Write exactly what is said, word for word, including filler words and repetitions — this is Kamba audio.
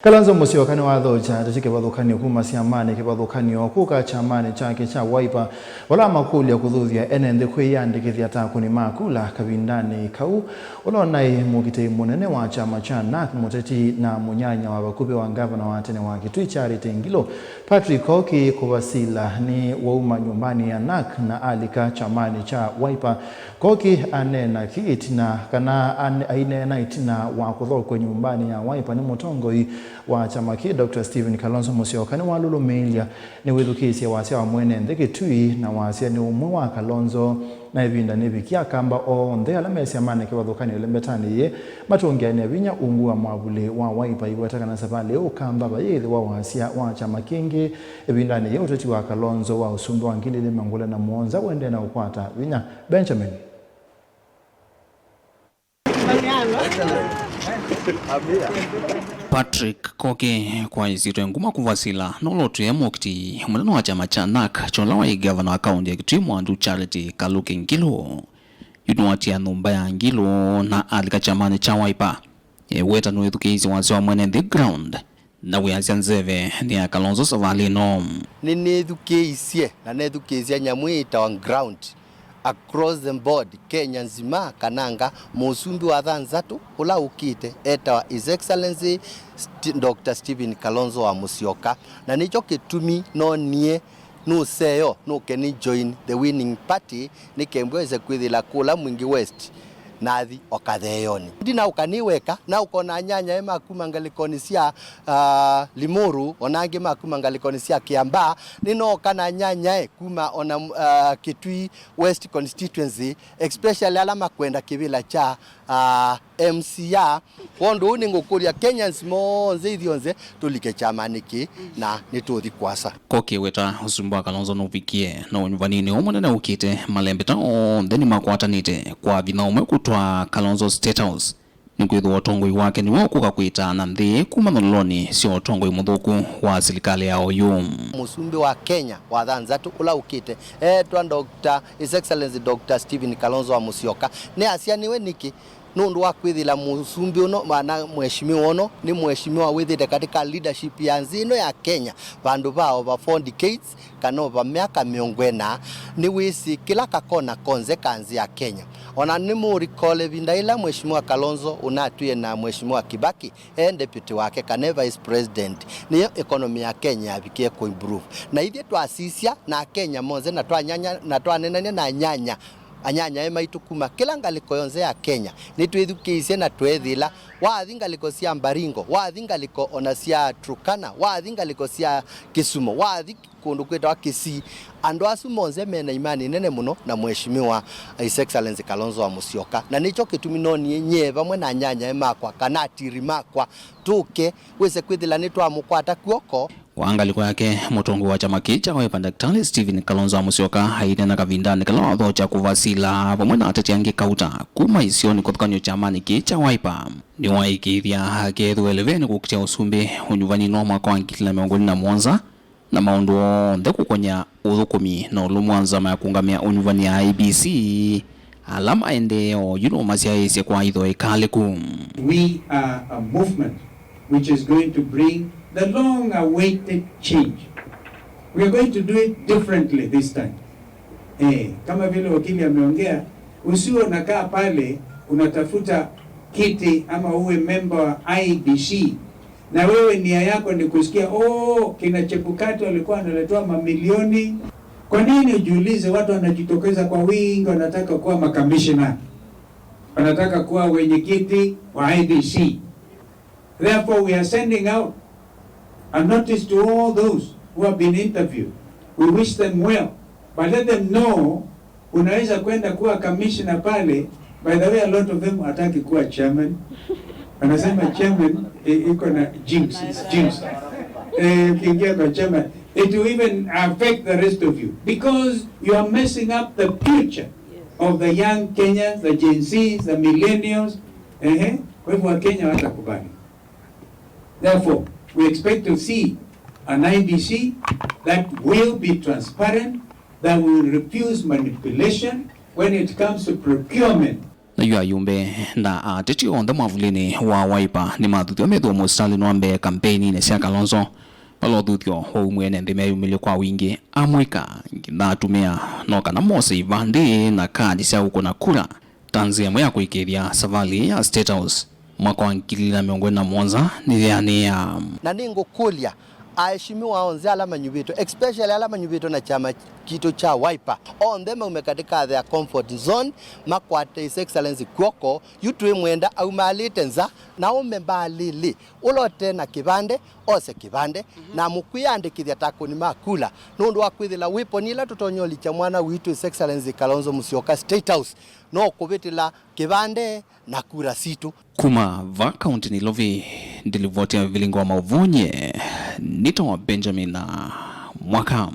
Kalonzo Musyoka nĩwathokya ndeto kĩvathũkany'o kuma syamanĩ kĩvathũkany'o kũka kyamanĩ kyake kya Wiper, vala amakũlya kũthuthya ene nthĩ kwĩyĩandĩkĩthya ta akũni ma kula kavindanĩ kau. Ũla ũnaĩ mũkitĩi mũnene wa kyama kya NARC, mũteti na mũnyanya wa vakuvĩ wa ngavana wa tene wa Kitui Charity Ngilu, Patrick Koki Kuvasila nĩwauma nyũmbanĩ ya NARC na alika kyamanĩ kya Wiper. Koki aneena kĩ ĩtina, kana an-, aineena ĩtina wa kũthokw'a nyũmbanĩ ya Wiper nĩ mũtongoi wa kyama kĩĩ, Doctor Stephen Kalonzo Musyoka, nĩwalũlũmĩĩlya nĩwĩthukĩĩsye wasya wa mwene nthĩ Kitui, na wasya nĩ ũmwe wa Kalonzo, na ĩvinda nĩvikie Akamba onthe ala me syamanĩ kĩvathũkany'o ĩlembetanĩ yĩĩ matũngĩanĩe vinya ungu wa mwavuli wa Wiper. Aiweta kana savalĩ ĩĩ Ũkamba vayĩthĩwa wasya wa kyama kĩngĩ ĩvindanĩ yĩĩ. Ũteti wa Kalonzo wa ũsumbĩ wa ngili ilĩ mĩongo ĩlĩ na mũonza ũendee na ũkwata vinya. Benjamin. Patrick Koki, kwa ĩsyĩtwa nguma Kuvasila, nũlotw'e mũkitĩi mũnene wa kyama kya NARC kya ũla waĩ ngavana wa kaũntĩ ya Kitui Mwandu Charity Kaluki Ngilu. Yu nĩwatia nyũmba ya Ngilu na alika kyamanĩ kya Wiper. Eweta nĩwĩthukĩĩisye wasya wa mwene nthĩ ground. Na wĩasya nzeve nĩ ya Kalonzo savalĩ ĩno. Nĩnĩthukĩĩisye na nethukĩĩsya nyamũ ĩtawa ground across the board, Kenya nzima, kananga mũsumbĩ wa thanthatũ ũla ũkĩte etawa His Excellency St-, Doctor Stephen Kalonzo wa Musyoka, na nĩkyo kĩtumi noonie nũseo nũke nĩ join the winning party, nĩ kembwa ĩse kwĩthĩla kũla Mwingi West nathi o katheeonĩ. Ndinaũka nĩ weka, naũka na anyanyae ma kuma ngalĩkonĩ sya, ah, Limuru, ona angĩ ma kuma ngalĩkonĩ sya Kiambaa. Nĩnooka na anyanyae kuma ona, ah, Kitui West Constituency, especially ala makwenda kĩvĩla kya, ah, M C A. Kwondũ ũu nĩngũkũlya Kenyans monthe ithyonthe tũlike kyamanĩ kĩĩ na nĩtũũthi kũasa. Koki eweta ũsumbĩ wa Kalonzo nũvikie, na ũnyuvaninĩ ũũ mũnene ũkĩte, malembeta onthe nĩmakwatanĩte kwa vinya ũmwe kũtwaa Kalonzo State House, nĩkwĩthĩwa ũtongoi wake nĩw'o ũkũka kwĩtaana nthĩ kuma nyololonĩ sya ũtongoi mũthũku wa silikalĩ ya oyu. Mũsumbĩ wa Kenya wa thanthatũ ũla ũkĩte eetwa Doctor, His Excellency Doctor Stephen Kalonzo wa Musyoka nĩasianĩwe nĩkĩ? Nũndũ wa kwĩthĩla mũsumbĩ ũno, kana mheshimiwa ũno, nĩ mheshimiwa wĩthĩte katika leadership ya nthĩ ĩno ya Kenya vandũ va over four decades, kana over myaka mĩongo ĩna, nĩwĩsĩ kĩla kakona konthe ka nthĩ ya Kenya. Ona nĩmũũrecall ĩvinda yĩla Mheshimiwa Kalonzo ũnatwĩe na Mheshimiwa Kibaki e deputy wake kana e vice president, nĩyo economy ya Kenya yavikie kũ improve. Na ithyĩ twasisya na Akenya monthe na twanyanya, na twanenany'a na anyanya anyanyae maitũ kuma kĩla ngalĩko yonthe ya Kenya. Nĩtwĩthukĩĩisye na tweethĩla, wathi ngalĩko sya Baringo, wathi ngalĩko ona sya Turkana, wathi ngalĩko sya Kisumu, wathi kũndũ kwĩtawa Kisii, andũ asu monthe mena imani nene mũno na Mheshimiwa His Excellency Kalonzo wa Musyoka. Na nĩkyo kĩtumi noonie nyie vamwe na anyanyae makwa kana atiri makwa tũke, wĩse kwĩthĩla nĩtwamũkwata kw'oko. Kwa ngalĩko yake, mũtongoi wa kyama kĩĩ kya Wiper Daktari Stephen Kalonzo wa Musyoka aineena kavindanĩ kala wathokya Kuvasila vamwe na ateti angĩ kauta kuma isionĩ kũthũkanĩo kyamanĩ kĩĩ kya Wiper, nĩwaĩkĩĩthya akethĩwa eleveni kũkitĩa ũsumbĩ ũnyuvaninĩ wa mwaka wa ngili ilĩ na mĩongo ĩlĩ na mũonza, na maũndũ onthe kũkony'a ũthũkũmi na ũlũmu wa nzama ya kũũngamĩa ũnyuvani ya I E B C, ala maendee oyu nũmasyaĩĩsye kwa itho ĩkalĩku. We are a movement which is going to bring the long-awaited change. We are going to do it differently this time. Eh, kama vile wakili ameongea, usiwe unakaa pale unatafuta kiti ama uwe member wa I E B C na wewe nia yako ni kusikia, "Oh, kina Chebukati walikuwa wanaletewa mamilioni." Kwa nini, ujiulize, watu wanajitokeza kwa wingi, wanataka kuwa makamishna, wanataka kuwa wenyekiti wa I E B C? Therefore, we are sending out a notice to all those who have been interviewed. We wish them well, but let them know unaweza kwenda kuwa kamishna pale. By the way, a lot of them hataki kuwa chairman. Wanasema chairman, eh, iko na jinx, it's jinx. Eh, ukiingia kwa chairman, it will even affect the rest of you because you are messing up the future of the young Kenyans, the Gen Zs, the millennials. Ehe, kwa hivyo Wakenya watakubali. Therefore, we expect to see an I E B C that will be transparent, that will refuse manipulation when it comes to procurement. Na yu ayumbe na ateti onthe mwavulĩnĩ wa Wiper nĩmathuthw'a methĩwe mũsitalĩnĩ wa mbee kampeini-inĩ sya Kalonzo, vala ũthuthyo waumw'e ne nthĩ meyumĩlye kwa wingĩ. Amũika, nginya atumĩa, no kana mose ivandĩ na kadi sya kũkũna kura ta nzĩa ĩmwe ya kũĩkĩĩthya savalĩ ya State House mwaka wa ngili ilĩ na mĩongo ĩlĩ na mũonza nĩyeanĩa. Na nĩngũkũlya aheshimiwa onthe ala manyuvĩtwe, especially ala manyuvĩtwe na kyama kitũ kya Wiper, onthe maume katika their comfort zone, makwate His Excellency kw'oko. Yu twĩmwenda aumaalĩte nza, na ũme mbaalĩlĩ, ũla ũte na kĩvandĩ, ose kĩvandĩ, na mũkwĩyandĩkĩthya ta akũni ma kula, nũndũ wa kwĩthĩla wĩponi ĩla tũtonya ũlikya mwana witũ His Excellency Kalonzo Musyoka State House, no kũvĩtĩla kĩvandĩ na kura sitũ. Kuma va kaunti Nairobi, ndilivoti ya vilingi wa mauvunye, nĩtawa Benjamin Mwaka.